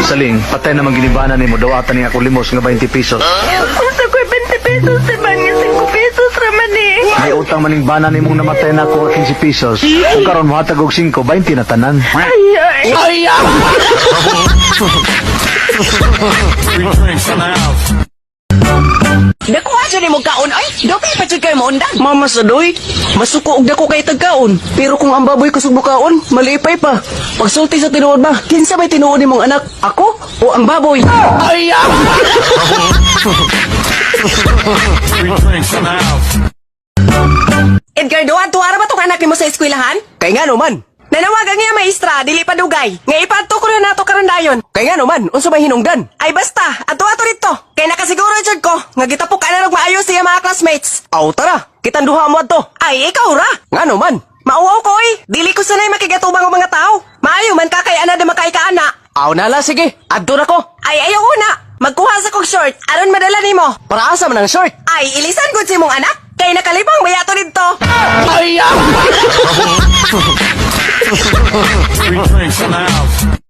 saling, patay naman ginibana nimo, dawatan ni ako limos nga 20 pesos. Unsa ko'y 20 pesos, diba nga 5 pesos raman eh. May utang maning bana nimong namatay na ako 15 pesos. Kung karon mohatag og 5, 20 na tanan. Ay, ay. Dako aja ni mo kaon ay, dapay pa jud kay moundang. Mama sa doy, masuko og dako kay tagkaon. Pero kung ang baboy kusog bukaon, malipay pa. Pagsulti sa tinuod ba, kinsa may tinuod nimong anak? Ako o ang baboy? Ay! Edgar, duwa, tuwara ba tong anak nimo sa eskwelahan? Kay ngano man? Nanawagan nga maestra, dili pa dugay. Nga ipadto ko na nato karon dayon. Kay ngano man? Unsa may hinungdan? Ay basta, adto ato dito. Kay nakasiguro jud ko nga gitapok ka na og maayo siya mga classmates. Aw tara, kitang duha mo adto. Ay ikaw ra. Ngano man? Mauwaw ko oy. Dili ko sanay makigatubang og mga tao. Maayo man ka kay ana di makaikaana. Aw nala sige, adto na ko. Ay ayaw una. Magkuha sa kog short aron madala nimo. Para asa man ang short? Ay ilisan gud si mong anak. Kay nakalibang bayato didto. Ay! Three drinks in the house.